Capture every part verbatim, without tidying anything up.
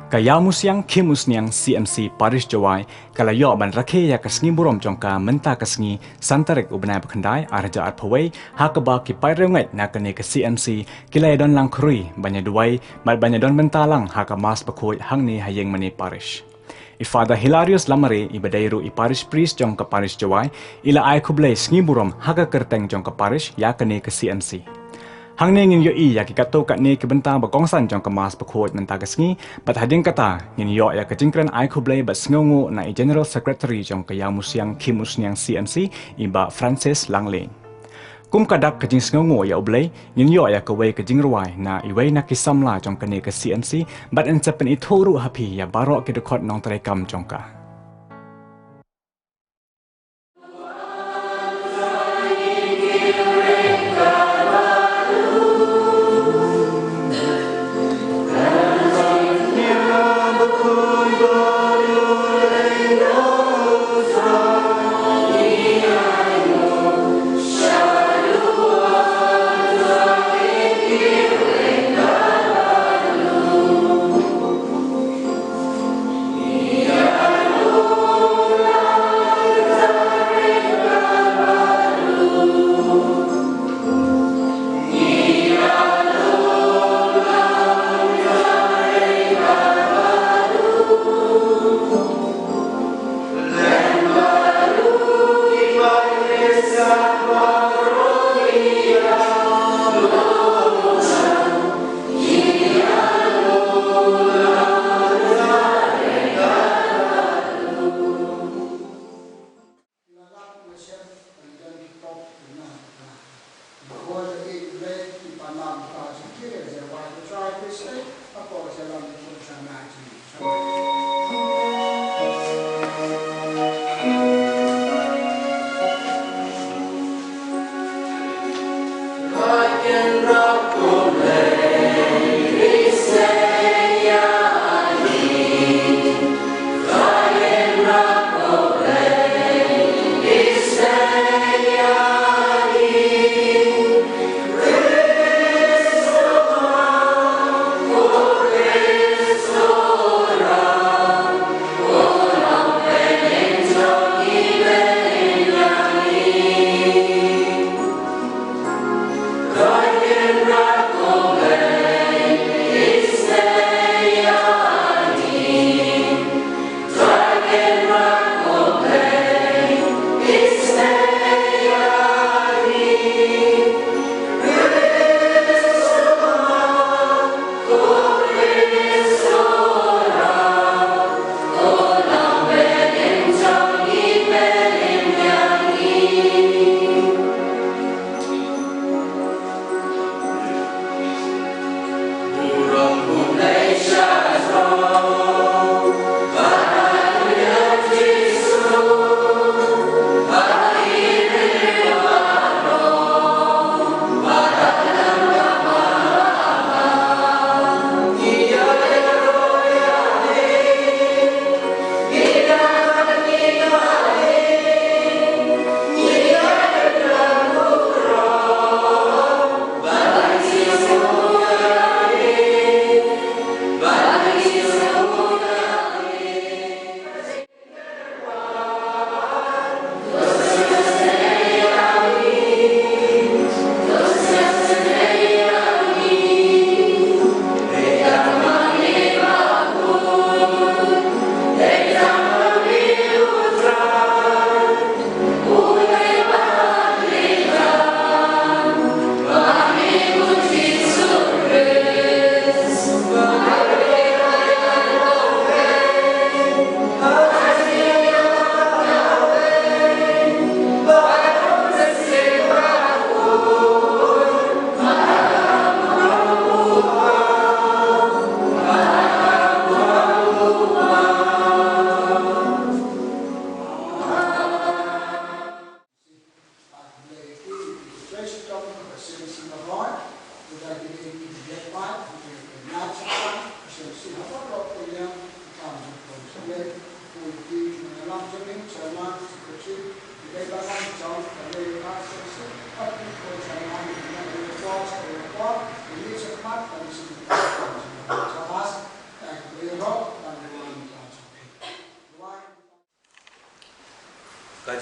Ka Ïawmusiang Khimusniang C M C Parish Jowai ka la ïoh ban rakhe ïa ka sngi burom jong ka mynta ka sngi, san tarik u bnai ba khyndai, ar hajar arphew wei, ha kaba ki paidbah ngeit na kane ka C M C ki la ïadon lang kyrwi ban ïaduwai bad ban ïadon bynta lang ha ka Mass bakhuid hangne ha Ïingmane Parish. I Father Hilarius Lamare, i ba dei ruh i parish priest jong ka parish Jowai, i la ai khublei sngi burom ha ka kyrteng jong ka parish ïa kane ka C M C. Hangne ngin ïohi ïa ki katto katne ki bynta ba kongsan jong ka Mass bakhuid mynta ka sngi, bad hadien kata ngin ïoh ïa ka jingkren ai khublei bad sngewnguh na i General Secretary jong ka Ïawmusiang Khimusniang C M C, i Bah Francis Langleng. Kum ka dak ka jingsngewnguh ïa U Blei, ngin ïoh ïa kawei ka jingrwai na iwei na ki samla jong kane ka C M C, bad yn sa pynithuh ruh ha phi ïa baroh ki dkhot nongtreikam jong ka.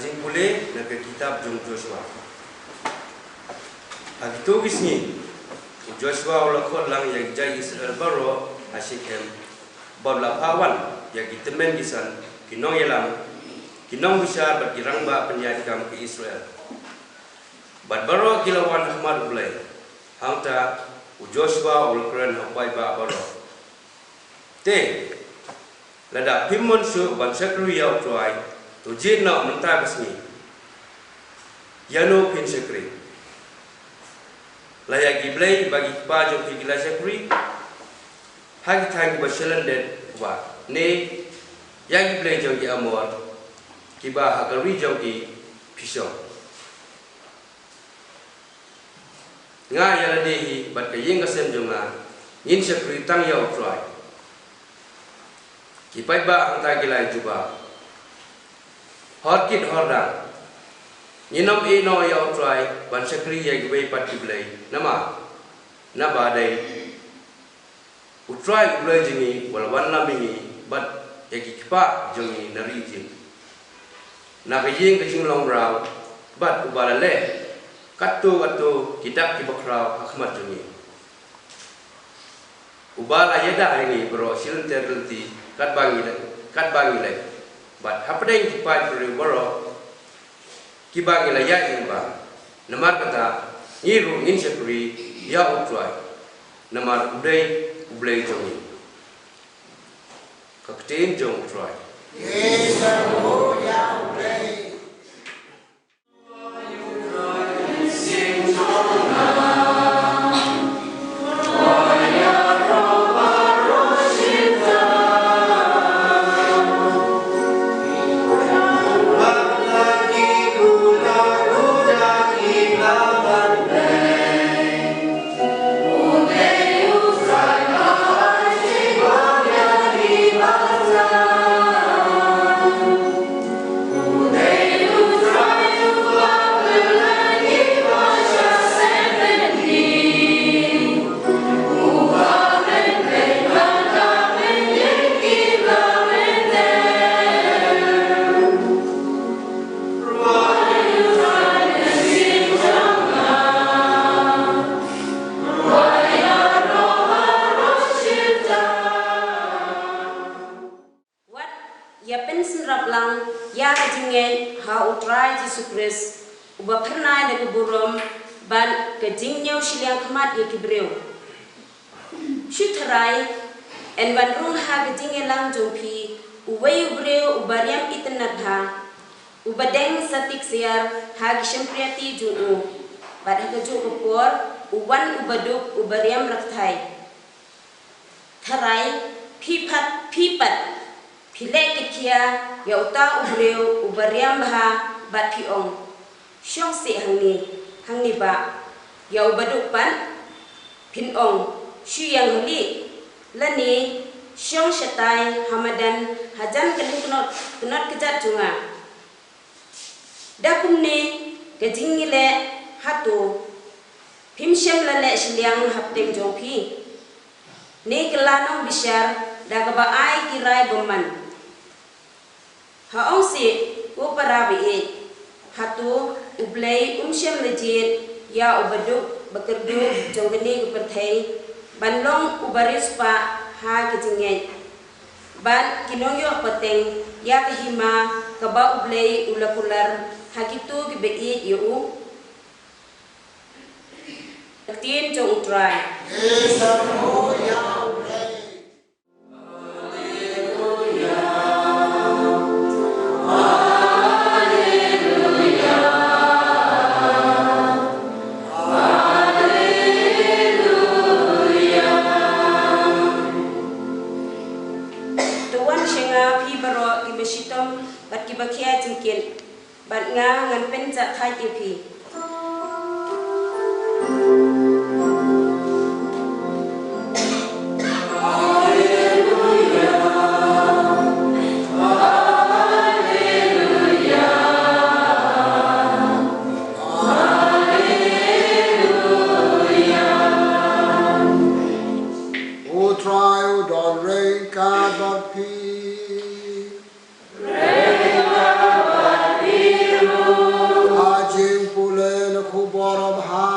Jingpule na ka kitab jong Joshua. Ha kito ki sngi, u Joshua u la khot lang ïa ki jait Israel baroh ha Shekhem, bad u la phah wan ïa ki tymmen ki san, ki nongïalam, ki nongbishar bad ki rangbah pynïaid kam ki Israel. Bad baroh ki la wan ha khmat U Blei. Hangta u Joshua u la kren ha u paidbah baroh. Te, lada phim mon shuh ban shakri ïa U Trai, to jied noh mynta ka sngi. Ïa no phin shakri? La ïa ki blei ba ki kpa jong phi ki la shakri ha ki thaiñ kiba shalyndet, ba ne ïa ki blei jong ki Amor kiba ha ka ri jong ki phi shong? Nga ïa lade hi bad ka ïing ka sem jong nga, ngin shakri tang ïa U Trai. Ki paidbah hangta ki la ïa jubab, hor kit hor dang, ngin ym ïehnoh ïa U Trai ban shakri ïa kiwei pat ki blei. Namar, naba dei U Trai U Blei jong ngi uba la wanlam ïa ngi bad ïa ki kpa jong ngi na ri Ijipt, na ka ïing ka jinglong mraw, bad uba la leh katto katto ki dak kiba khraw ha khmat jong ngi. Uba la ïada ïa ngi baroh shi lynter lynti katba ngi leh, katba ngi leh. Bad hapdeng ki paid briew baroh kiba ngi la ïaid lyngba. Namar kata, ngi ruh ngin shakri ïa U Trai, namar u dei U Blei jong ngi. Ka ktien jong U Trai. Wat ïa pynsynrap lang ïa ka jingngeit ha U Trai Jisu Khrist, uba phyrnai da ka burom bad ka jingñiew shiliang khmat ïa ki briew. Shu tharai, yn wan rung ha ka jingïalang jong phi uwei u briew uba riam itynnad bha, uba deng satik siar ha ki shympriahti jong u, bad ha kajuh ka por u wan u baduk uba riam rakthai. Tharai, phi pat, phi pat, phi leh kitkhia ïa uta u briew uba riam bha bad phi ong, "Shong sih hangne, hangne bah," ïa u baduk pat phin ong, "Shu ïeng hali," lane, "Shong shatai ha madan hajan ka lyngknot, knot kjat jong nga." Da kumne ka jingïaleh, hato phim shym la leh shiliang hapdeng jong phi? Ne kylla nongbishar da kaba ai ki rai bymman? Ha ong sih, ko para ba ïeit, hato U Blei um shym la jied ïa u baduk ba kyrduh jong kane ka pyrthei ban long uba riewspah ha ka jingngeit, bad ki nongïoh pateng ïa ka hima kaba U Blei u la kular ha kito kiba ïeit ïa u? Ka ktien jong U Trai. To wan sha nga phi baroh kiba shitom bad kiba khia jingkit, bad nga ngan pynjah thait ïa phi. U Trai u don ryngkat bad phi. Khubor Babha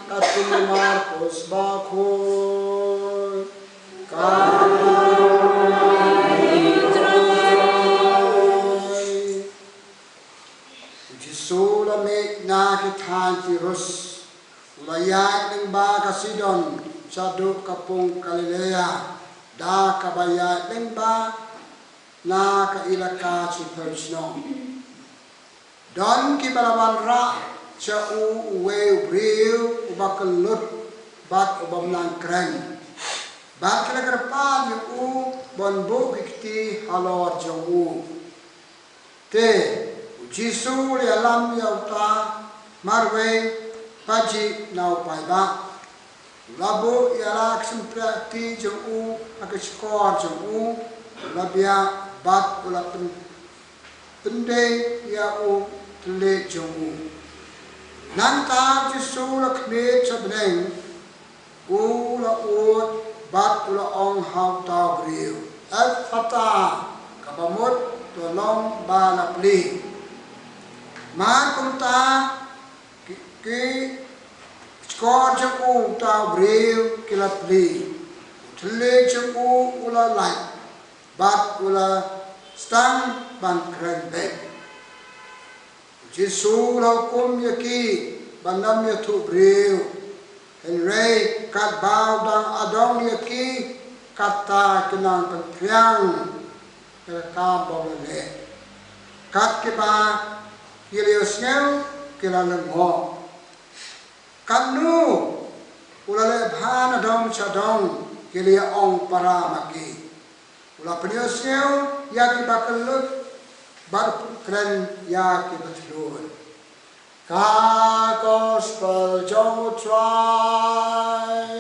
katkum u Markus Bakhuid. U Jisu u la mih na ki thaiñ Tirus, u la ïaid lyngba ka Sidon shaduh ka pung Galilea, da kaba ïaid lyngba na ka ilaka shiphew shnong. Don kiba la wanrah sha u uwei u briew uba kyllut bad uba mlang kren, bad ki la kyrpad ïa u ban buh ki kti halor jong u. Te u Jisu u la ïalam ïa uta marwei pajih na u paidbah. U la buh ïa la ka shympriahkti jong u ha ka shkor jong u, u la biah bad u la pyn pyndei ïa u thylliej jong u. Nangta u Jisu u la khmih sha bneng, u la ud bad u la ong ha uta u briew, "Ephphatha," kaba mut, "To long ba la plie." Mar kumta ki, ki shkor jong uta u briew ki la plie. U thylliej jong u u la lait bad u la sdang ban kren beit. U Jisu u la hukum ïa ki ban ym ïathuh briew. Hynrei katba u dang adong ïa ki, katta ki nang pynphriang ïa ka kam ba u la leh. Kat kiba ki la ïohsngew ki la lyngngoh. Katno u la leh bha na dong sha dong, ki la ïa ong para ma ki. U la pynïohsngew ïa kiba kyllut bad u pynkren ïa kiba khlur. Ka gospel jong u Trai.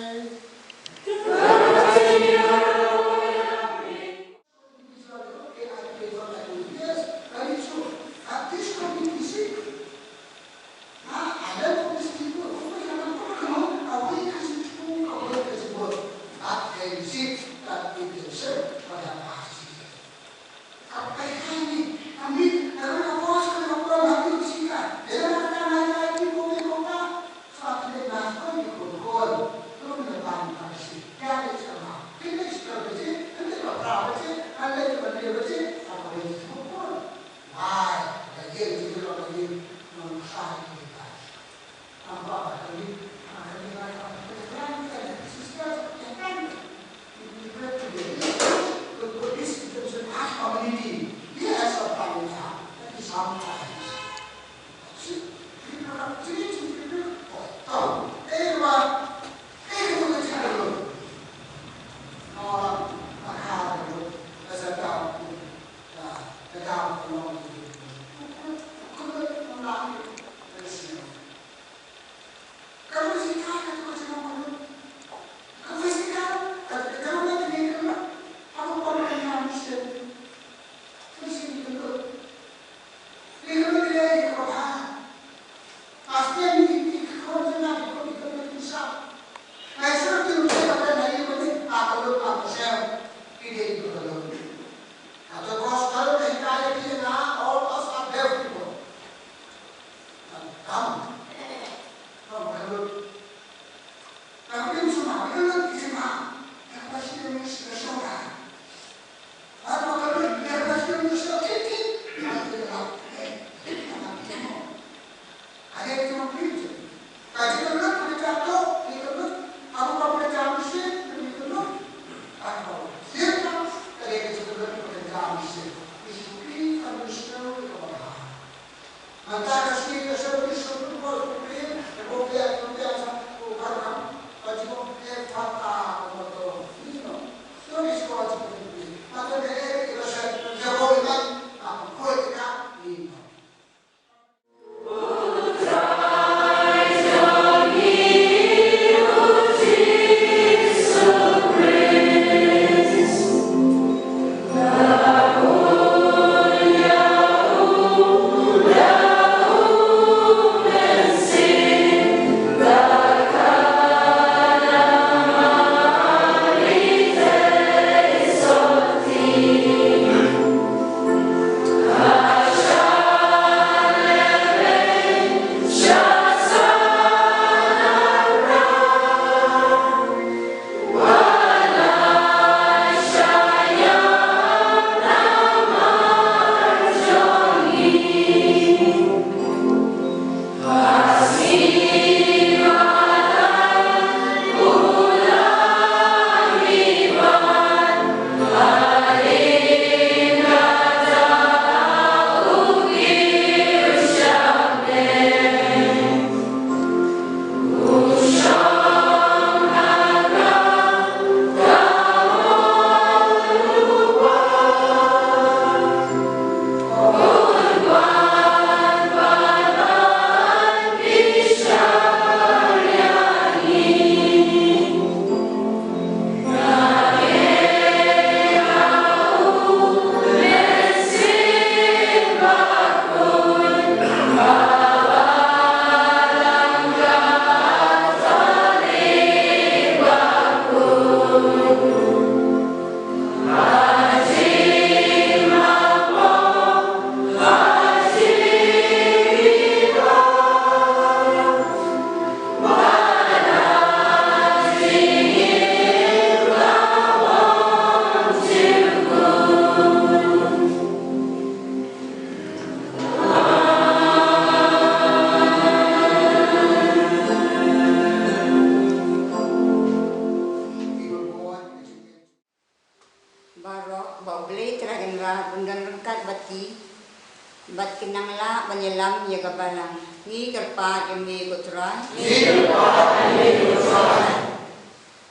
Nang lah ban ïalam ïa ka balang. Ngi kyrpad ïa me ko Trai. Ngi kyrpad ïa me ko Trai.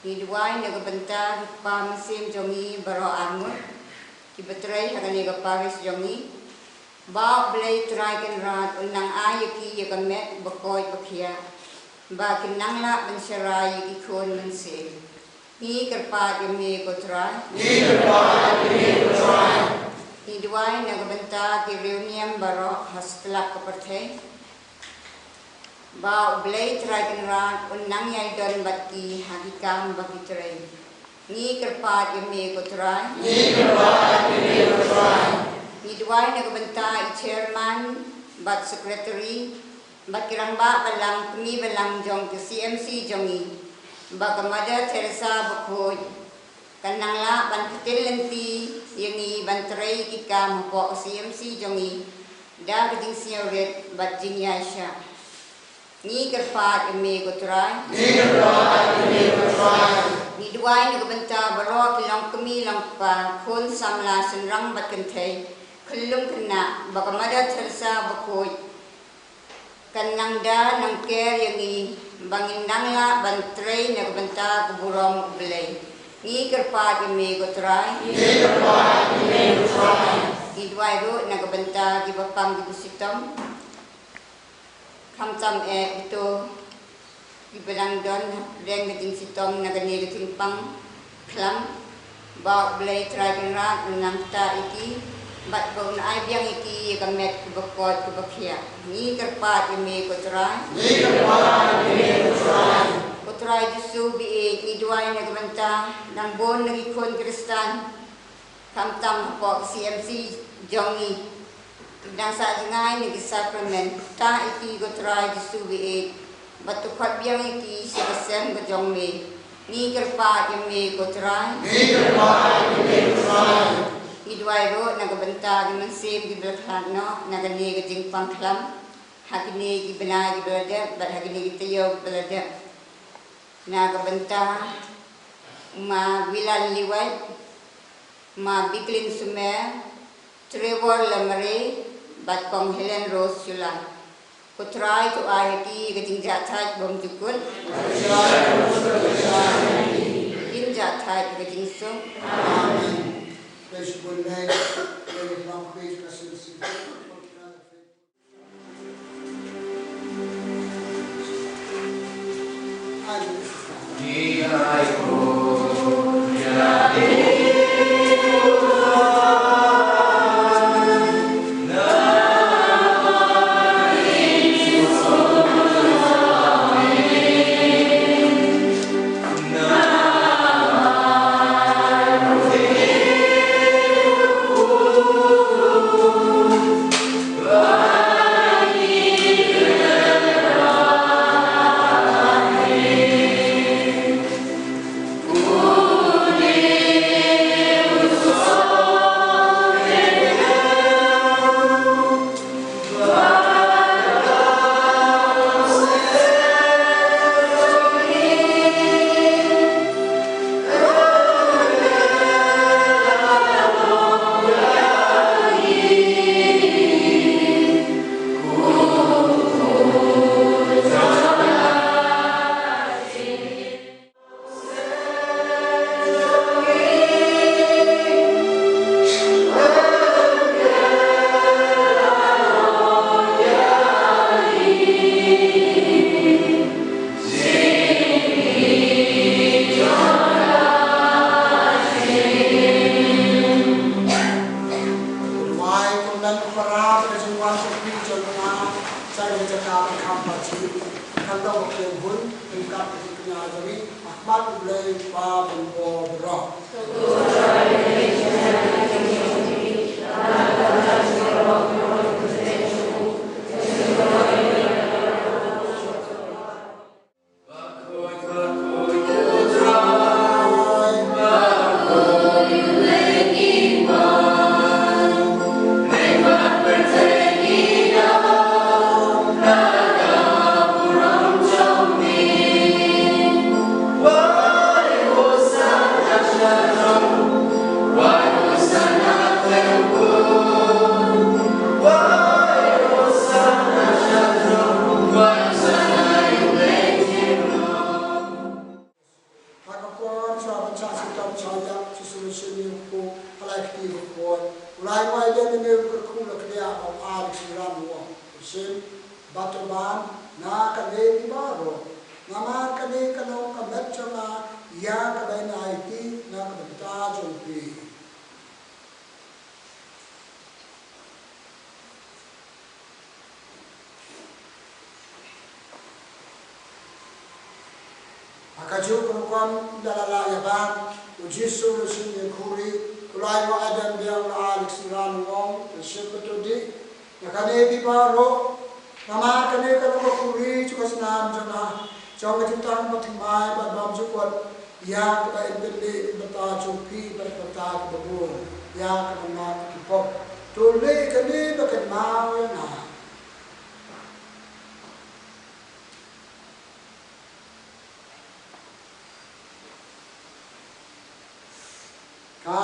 Ngi duwai na ka bynta ki kpa mynsiem jong ngi baroh arngut kiba trei ha kane ka parish jong ngi. Ba U Blei Trai Kynrad un nang ai ïa ki ïa ka met ba koit ba khiah ba kin nang lah ban sharai ïa ki khun mynsiem. Ngi kyrpad ïa me ko Trai. Ngi kyrpad ïa me ko Trai. Ngi duwai na ka bynta ki riewniam baroh ha satlak ka pyrthei. Ba U Blei Trai Kynrad un nang ïai don bad ki ha ki kam ba ki trei. Ngi kyrpad ïa me ko Trai. Ngi kyrpad ïa me ko Trai. Ngi duwai na ka bynta i chairman bad secretary bad ki rangbah balang, kmie balang jong ka C M C jong ngi. Ba ka Mother Teresa bakhuid kan nang lah ban ktien lynti ïa ngi ban trei ki kam hapoh C M C jong ngi da ka jingsngewrit bad jingïaishah. Ngi kyrpad ïa me ko Trai. Ngi kyrpad ïa me ko Trai. Ngi duwai na ka bynta baroh ki longkmie longkpa, khun samla, shynrang bad kynthei, khyllung khynnah, ba ka Mother Teresa bakhuid kan nang da nang ker ïa ngi ba ngin nang lah ban trei na ka bynta ka burom U Blei. Ngi kyrpad ïa me ko Trai. Ngi kyrpad ïa me ko Trai. Ngi duwai ruh na ka bynta kiba pang kiba shitom. Khamtam eh ito kiba dang don hapdeng ka jingshitom na kane ka jingpang khlam. Ba U Blei Trai Kynrad un nang ktah ïa ki bad ba un ai biang ïa ki ïa ka met kaba koit kaba khiah. Ngi kyrpad ïa me ko Trai. Ngi kyrpad ïa me ko Trai. Ko Trai Jisu baieit, ngi duwai na ka bynta nang bun na ki khun Khristan. Khamtam hapoh ka C M C jong ngi. Dang sah jngai na ki sakramen, ktah ïa ki ko Trai Jisu baieit. Bad to khot biang ïa ki sha ka sem ka jong me. Ngi kyrpad ïa me ko Trai. Ngi kyrpad ïa me ko Trai. Ngi duwai ruh na ka bynta ki mynsiem kiba la khlad noh na kane ka jingpang khlam. Ha kine ki bnai kiba la dep bad ha kine ki taïew kiba la dep. Na ka bynta Ma Wilan Liwet, Ma Biklin Sumer, Trevor Lamare bad Kong Helen Rose Shullai. Ko Trai to ai ha ki ka jingjahthait bymjukut. Kin jahthait ha ka jingsuk. Amen. Wai kumlan kumara ka jingwan ka pi jong nga. Sa ka jaka ba kham ba chi. Kan dong ba ken hun. Kan kap ka jingkñia jong ngi. Ahmad U Blei ba bun bo bro. Alex Ranwong, shim bad to ban na kane ki baroh. Namar kane ka long ka met jong nga ïa kaba in aiti na ka bynta jong phi. Ha kajuh ka rukom da la lah ïa ban, u Jisu u la shim ïa ka khuri, u la ai ïa u Adam biang, u la ai ïa u Alex Ranwong, u la shim bad u dih. Ïa kane phi baroh, namar kane ka long ka khuri jong ka snam jong nga, jong ka jutang bathymmai bad bymjukut, ïa kaba in pynleit na ka bynta jong phi bad na ka bynta kiba bun, ïa ka bynta ki pop. To leh kane ban kynmaw ïa nga. Ka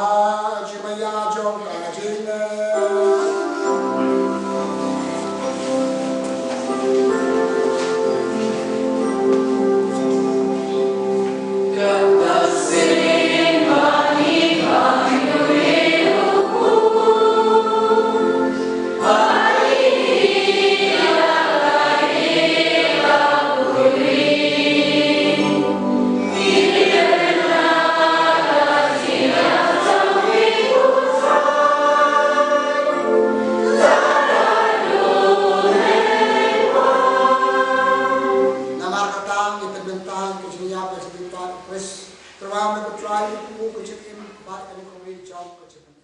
jingmaïa jong ka jingim. Namar kata ngi pynbeit ïa ka jingïap ka jingpynïap u Khrist. Te ba me ko Trai, u ka jingim bad ka jingkhublei jong ka jingim.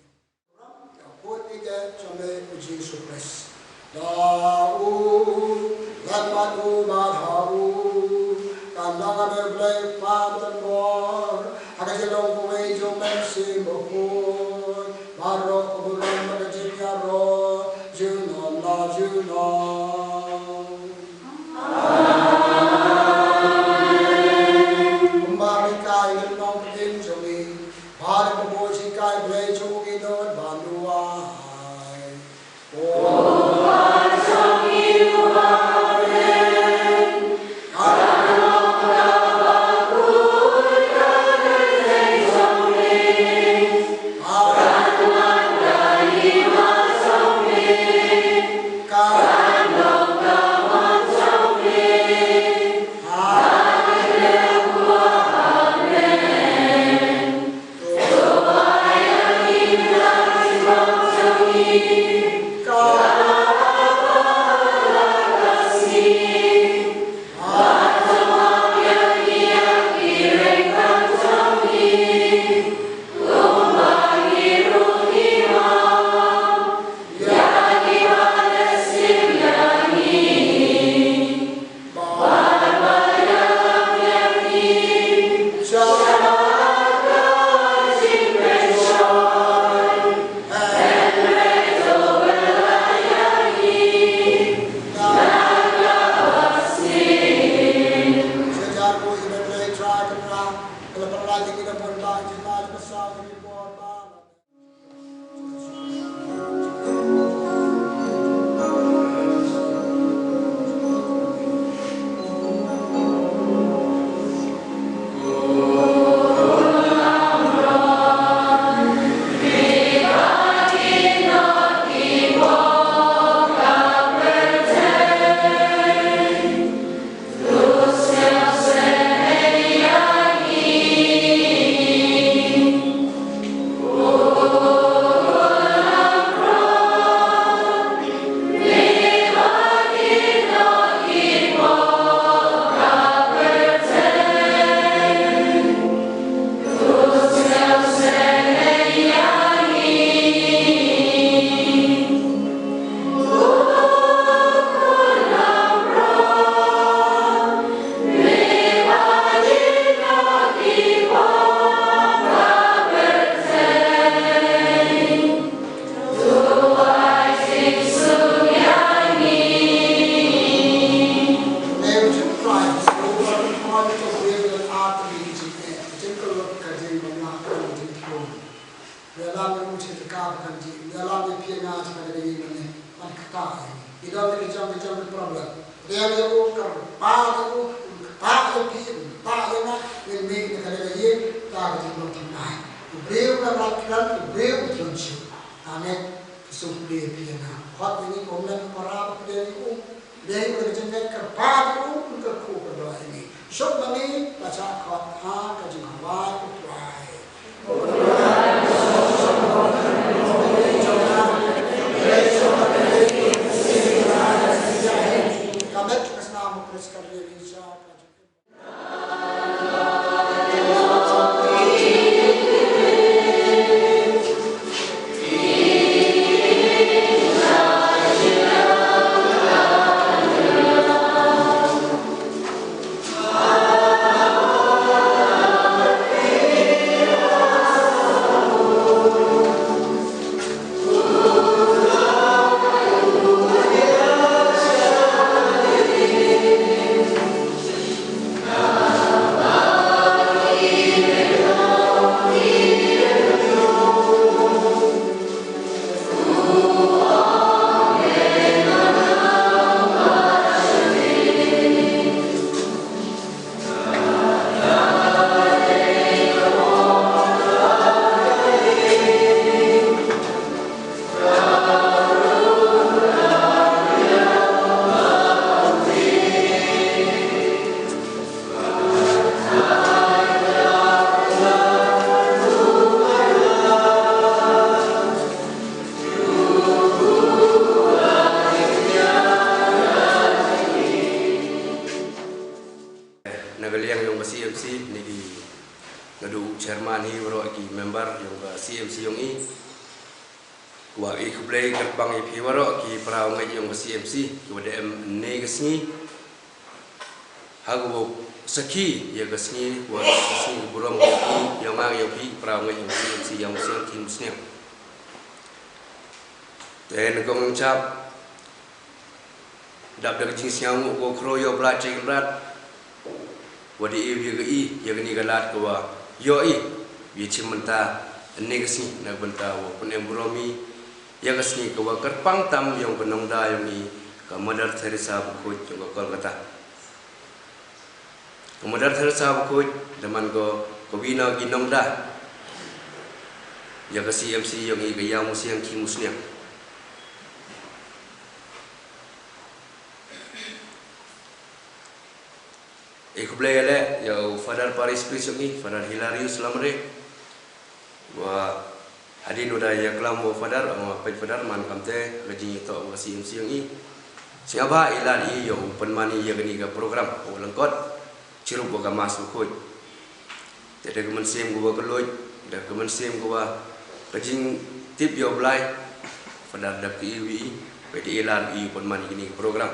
Ka kut ïa ka jong me u Jisu Khrist. Da u, lem bad u bad ha u. Kan long ha me u Blei u Kpa ba donbor. Ha ka jinglong kawei jong u Mynsiem Bakhuid. Baroh ka burom bad ka jingïaroh. Junom la junom. Kumba me ka ïa ka jinglong ka jong me. Bad ka buh jinghikai Blei jong u ngi don bad duwai. Ïalam ïa u, shi tyngka ba kan jied. Ïalam ïa phi, ïa nga, sha kane ka ïing mane. Ban kata ïa ngi. Ngi don ki jong ki jong ki problem. Pdiang ïa u, kyrpad ïa u, kyrpad ïa phi, kyrpad ïa nga. Ngin mih na kane ka ïing, ta ka jinglong thymmai. U briew u la rat kren, u briew u kren shuh. Amen. Plie plie na. Khot ïa ngi kum lem para ba plie ïa u. Dei u ka jingkyrpad ïa u, u kyrkhu kyrdoh ïa ngi. Suk ma ngi, ba sa khot ha ka jingkhawai U Trai. Ka met ka snam u Khrist ka ri ngi sha ka jingkyrkhu. Na ka liang yong ka C M C, ni ki naduh chairman hi waroh ki member yong ka C M C yong i. Wa i khublei kyrpang i phi waroh ki para ngeit yong ka C M C, ki wa da em ne ka sngi. Ha ka wa sakhi ya ka sngi, wa ka sngi ka burom ka i yong nga yong phi para ngeit yong ka C M C yong siang kim sniang. Te na kong chap, dap da ka jingsngew ngu ko khro yo bla chek brat. Wa di i ya ka i, ya ka ni ka lat ka wa yo i, ya chim mynta, ne ka sngi na ka bynta wa pun em burom i, ya ka sngi ka wa kyrpang tam yong ka nongda yong i, ka Mother Teresa Bakhuid yong ka Kolkata. Ka Mother Teresa Bakhuid, da man ko, ka wina ki nongda. Ya ka C M C yong i ka ya musiang ki musniang. I khublei ale, ya u Father Parish Priest yong i, Father Hilarius Lamre. Wa hadien u da ya klam wa Father, wa peit Father man kamte, ka jing ito wa C M C yong i. Singaba i lad i ya u pynman i ya ka ni ka program, wa lengkot, chirup wa ka mas wa khuid. Te da ka mynsiem ka wa ka luid, da ka mynsiem ka wa ka jingtip ya u Blai, Father da ka i wi, peit i lad i pynman i ya ka ni ka program.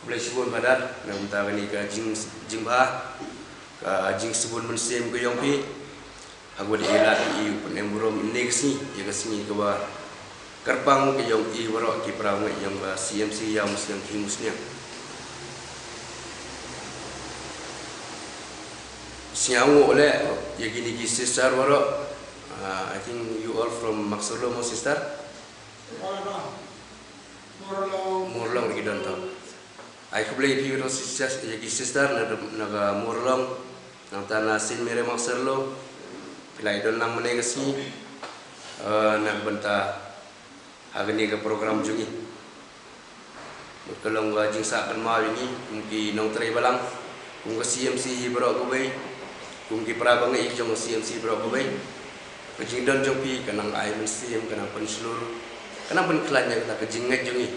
Khublei shibun Father, na mynta ka ni ka jing, jingbha, ka jingsibun mynsiem ka yong phi, ha ka wa da i lad i u pun em burom ne ka sngi, ya ka sngi ka wa kyrpang ka yong i waroh ki para ngeit yong ka C M C ya musiang ki musniang. Sniang u le, ya ki ni ki sister waroh, uh, I think you all from Maksarlo mo sister? Murlong. Murlong ki don to. Ai khublei phi ro sister, ya ki sister na, na ka Murlong, nangta na Saint Mary Maksarlo, phi la i don lang mane ka sngi, eh, na ka bynta ha ka ni ka program jong i. Mut ka long ka jingsah kynmaw yong i, kum ki nongtrei balang, kum ka C M C hi baroh kawei, kum ki para bangeit jong ka C M C baroh kawei. Ka jingdon jong phi, ka nang ai mynsiem, ka nang pynshlur, ka nang pynkhlaiñ ïa kata ka jingngeit jong i.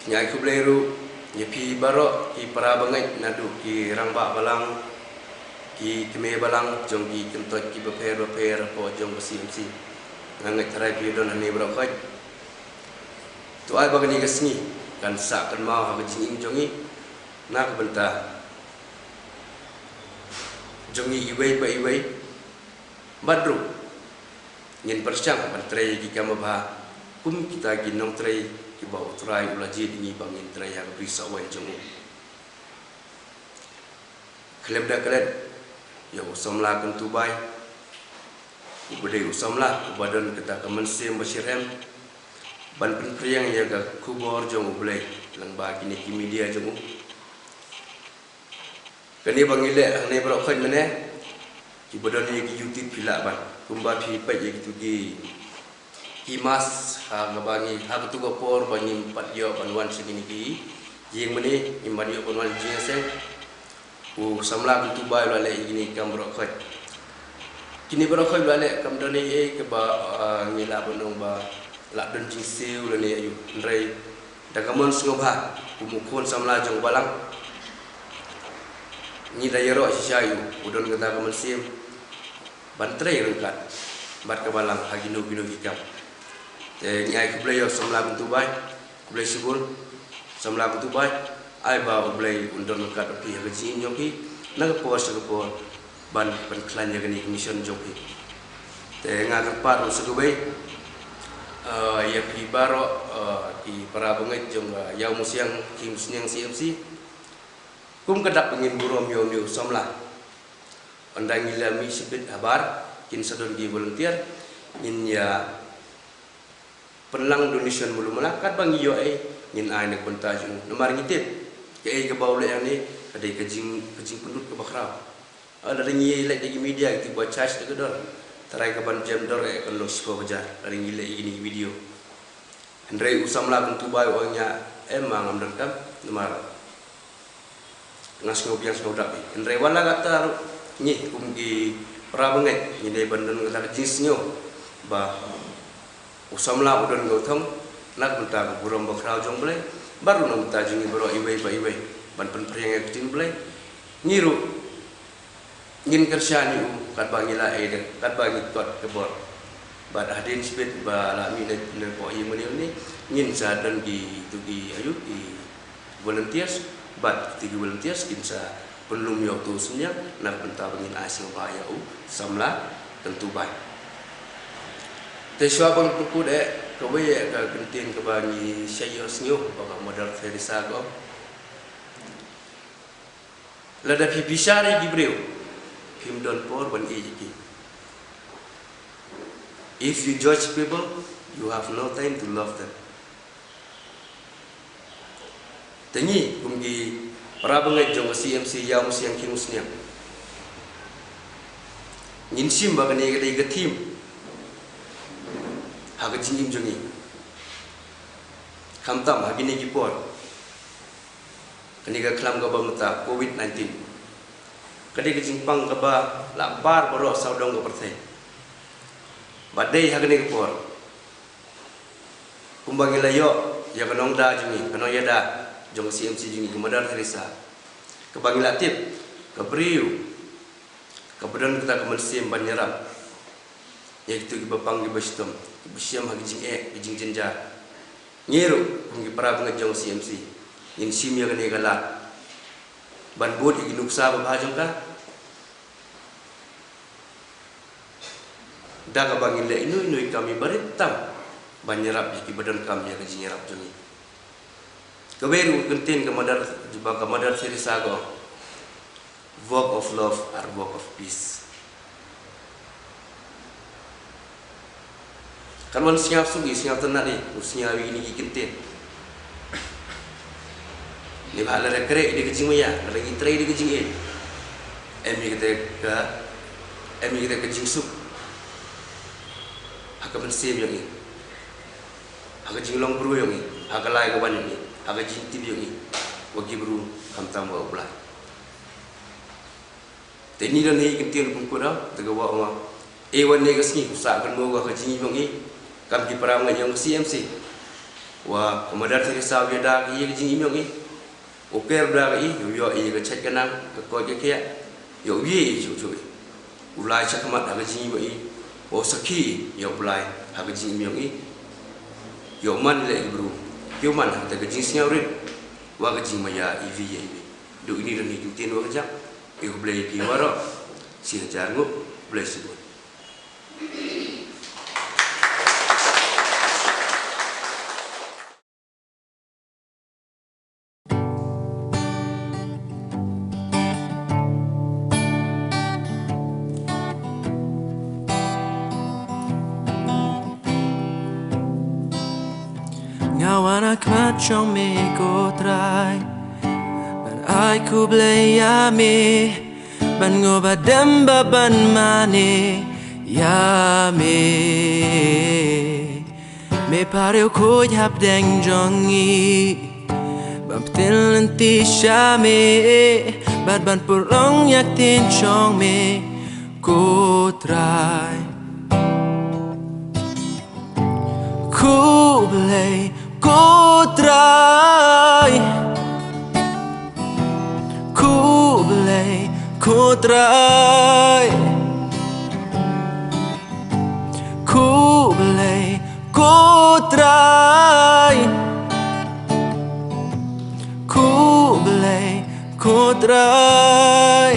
Nga ai khublei ruh, ïa phi baroh, ki para bangeit naduh, ki rangbah balang, ki kmie balang, jong ki kyntoit ki bapher bapher, hapoh jong ka C M C. Nga ngeit tharai phi don hangne baroh khoit. To ai ba kane ka sngi, kan sah kynmaw ha ka jingim jong i, na ka bynta jong i iwei pa iwei, bad ruh, ngin pyrshang ban trei ki kam babha, kum kita ki nongtrei kiba U Trai u la jied ïa ngi ba ngin trei ha ka bri sawai jong u. Khlem da klet, ïa u samla kyntu bai, uba dei u samla, uba don kata ka mynsiem ba shyrhem, ban pynphriang ïa ka khubor jong U Blei, lyngba kine ki media jong u. Kane ba ngi leh hangne baroh khoit mynne, Kiba don ïa ki YouTube phi lah ban, kumba phi peit ïa kitu ki, ki mask, ha kaba ngi, ha katu ka por ba ngim pat ïoh ban wan sha kine ki ïingmane, ngim pat ïoh ban wan jingïaseng. U samla Kyntu Bai u la leh ïa kine ki kam baroh khoit. Kine baroh khoit u la leh, kam don ei ei kaba, ah, ngi lah ban ong ba lah don jingsiew lane aïu, hynrei da ka mon sngewbha kum u khun samla jong u balang, ngi da ïaroh shisha ïa u, u don kata ka mynsiem ban trei ryngkat bad ka balang ha kino kino ki kam. Te ngi ai khublei ïa u samla Kyntu Bai, khublei shibun samla Kyntu Bai, ai ba U Blei un don ryngkat bad phi ha ka jingim jong phi na ka por sha ka por ban pynkhlaiñ ïa kane ka mission jong phi. Te nga kyrpad ruh sa kawei, eh, ïa phi baroh, eh, ki para bangeit jong ka Ïawmusiang Khimusniang C M C. Kum ka dak ba ngin burom ïa une u samla, ynda ngi la mih shibit habar, kin sa don ki volunteer, ngin ïa pynlang donation malu mala, katba ngi ïoh ei ngin ai na ka bynta jong u. Namar ngi tip kaei kaba u leh hangne ka dei ka jing, ka jingpynlut kaba khraw. Ah, lada ngi leit da ki media, kito kiba charge da ka dor, tharai ka ban jem dor eh kan long shiphew hajar lada ngi leh ïa kine ki video. Hynrei u samla Kyntu Bai u ong ïa, em, ma ngam donkam, namar nga sngew biang sngew dap ïa. Hynrei wat la katta ruh, ngi kum ki para bangeit ngi dei ban don kata ka jingsngew ba u samla u don ka thong na ka bynta ka burom bakhraw jong U Blei, bad ruh na ka bynta jong ngi baroh iwei pa iwei ban pynphriang ïa ka ktien U Blei. Ngi ruh ngin kyrshan ïa u katba ngi la ei da, katba ngi kot ka bor. Bad hadien shibit ba la mih na, na pdeng ïingmane une, ngin sa don kito ki, aïu, ki volunteers, bad kito ki volunteers kin sa pynlum ïa uto u synñiang na ka bynta ba ngin ai sngewbha ïa u samla Kyntu Bai. Te shuwa ban pynkut eh, kawei eh ka kyntien kaba ngi shait ïohsngew ba ka Mother Teresa ka ong, lada phi bishar ïa ki briew, phim don por ban ïeit ïa ki. If you judge people, you have no time to love them. Te ngi kum ki para bangeit jong ka C M C Ïawmusiang Khimusniang, ngin shim ba kane ka dei ka theme ha ka jingim jong ngi, khamtam ha kine ki por. Kane ka khlam kaba mynta Covid nineteen ka dei ka jingpang kaba la bar baroh sawdong ka pyrthei. Bad dei ha kane ka por, kumba ngi la ïoh ïa ka nongda jong ngi, ka nongïada jong ka C M C jong ngi, ka Mother Teresa, kaba ngi la tip, ka briew kaba don kata ka mynsiem ban ïarap ïa kito kiba pang kiba shitom, kiba shem ha ki jingeh, ki jingjynjar. Ngi ruh kum ki para bangeit jong C M C, ngin shim ïa kane ka lad ban bud ïa ki nuksa babha jong ka, da kaba ngin leh ino ino i kam iba rit tam ban ïarap ïa kiba donkam ïa ka jingïarap jong ngi. Kawei ruh ka kyntien ka Mother, ba ka Mother Teresa ka ong, work of love are work of peace. Kan wan sngewsuk ïa, sngewtynnat ïa, u sngewthuh ïa kine ki kyntien. Neibhah lada khreh ïa ka jingmaïa, lada ngi trei ïa ka jingïeit, em ïa kata ka, em ïa kata ka jingsuk ha ka mynsiem ïa ngi, ha ka jinglong briew ïa ngi, ha ka lai ka wan ïa ngi, ha ka jingtip ïa ngi, wa ki briew khamtam wa U Blei. Te ini don hi kyntien kum kudau, te ka wa ong, e wan ne ka sngi, u sah kynmaw ka jingim ïong i, kam ki para bangeit ïong C M C. Wa ka Mother Teresa u ïada ka ïa ka jingim ïong i. U ker da ka i, u ïoh i ka chait ka nang, ka koit ka khiah. Ïoh u ïe i chuh chuh i. U lai chakhmat ha ka jingim ïong i. Wa u sakhi ïa U Blei ha ka jingim ïong i. Ïoh man leh i bru. Ïoh man ha ka jingsngewrit. Wa ka jingmaïa iwi ïa iwi. Dei ini don hi kyntien wa ka jam. Ïa U Blei ïa phi waroh, shi hajar nguh, U Blei shibun. Nga wan ha khmat jong me ko Trai, ban ai khublei ïa me. Ban ngo ba dem ba ban mane ïa me. Me pare u khuid hapdeng jong ngi. Ban pyntil lynti sha me. Bad ban purlong ïa ktien jong me. Ko Trai. Khublei ko Trai. Khublei ko Trai. Khublei ko Trai. Khublei ko Trai.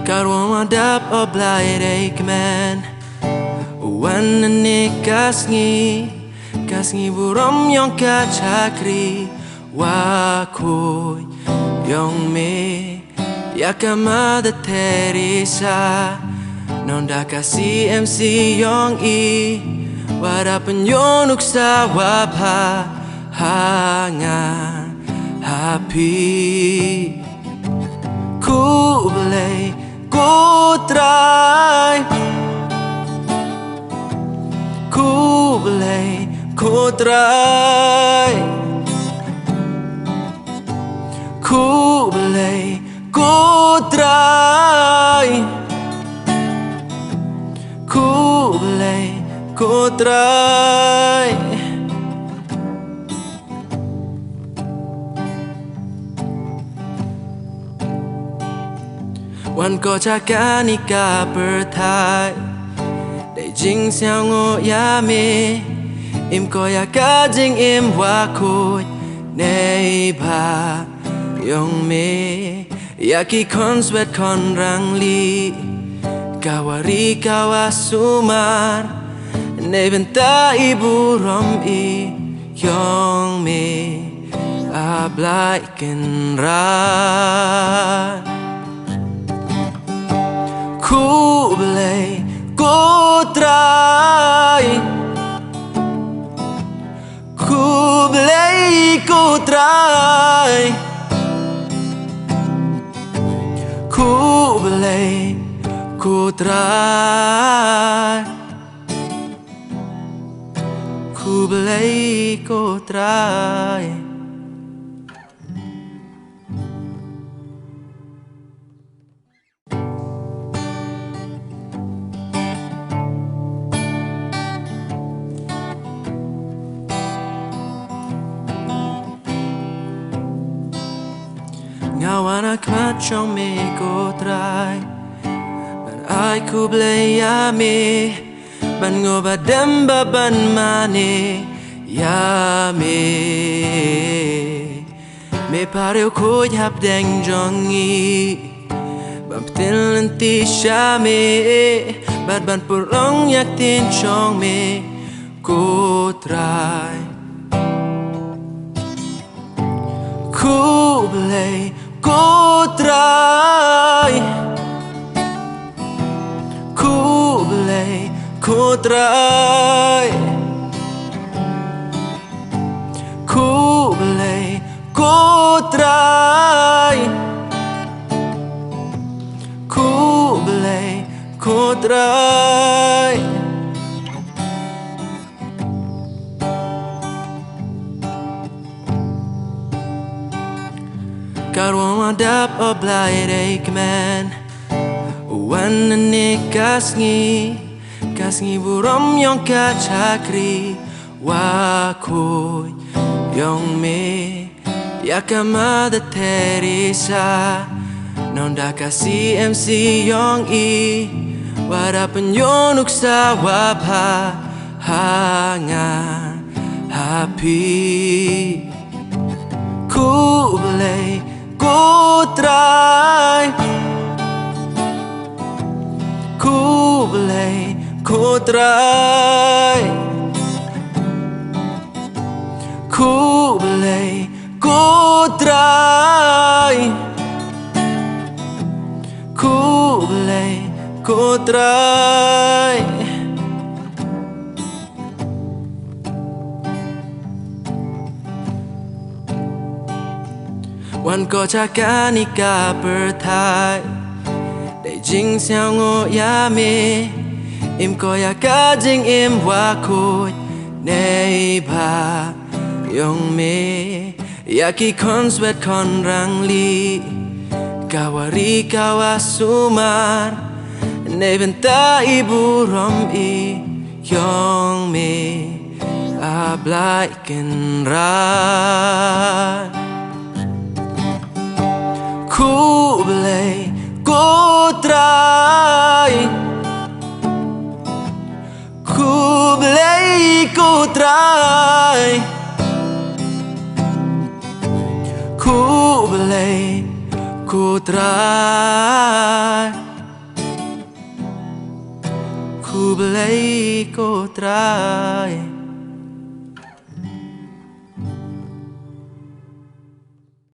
Ka ruh ma dap, O Blei dei kmen. Wan ne ka sngi, ka sngi burom yong ka chakri. Wa khuid yong me. Ïa ka Mother Teresa, nongda ka C M C yong i, wat da pynïoh nuksa wa bha ha nga ha phi. Khublei ko Trai. Khublei ko Trai. Khublei ko Trai. Khublei ko Trai. Wan ko cha kane ka pyrthai. Dei jingsngew ïa me. Im ko ïa ka jingim wa khuid. Nei ba yong me. Ïa ki khun swet khun rangli. Ka wari ka wa sumar. Nei bynta i burom i yong me. A Blei Kynrad. Khublei ko Trai. Khublei ko Trai. Khublei ko Trai. Khublei ko Trai. Nga wan ha khmat jong me ko Trai. Ban ai khublei ïa me. Ban ngo ba dem ba ban mane ïa me. Me pare u khuid hapdeng jong i. Ban pyntil lynti sha me. Bad ban purlong ïa ktien jong me. Ko Trai. Khublei ko Trai. Khublei ko Trai. Khublei ko Trai. Khublei ko Trai. Ka ruh ma dap, O Blei dei kmen. Wan ne ka sngi, ka sngi burom yong ka chakri. Wa khuid yong me. Ïa ka Mother Teresa, nongda ka C M C yong i. Wat da pynïoh nuksa wa bha ha nga ha phi. Khublei ko Trai. Khublei ko Trai. Khublei ko Trai. Khublei ko Trai. Wan ko cha kane ka pyrthai, dei jingsngew nguh ïa me. Im ko ïa ka jingim ba khuid neibhah jong me. Ïa ki khun swet khun rangli, ka wari ka wa sumar, neibynta i burom i jong me, A Blai Kynrad. Khublei ko Trai, khublei ko Trai, khublei ko Trai, khublei ko Trai.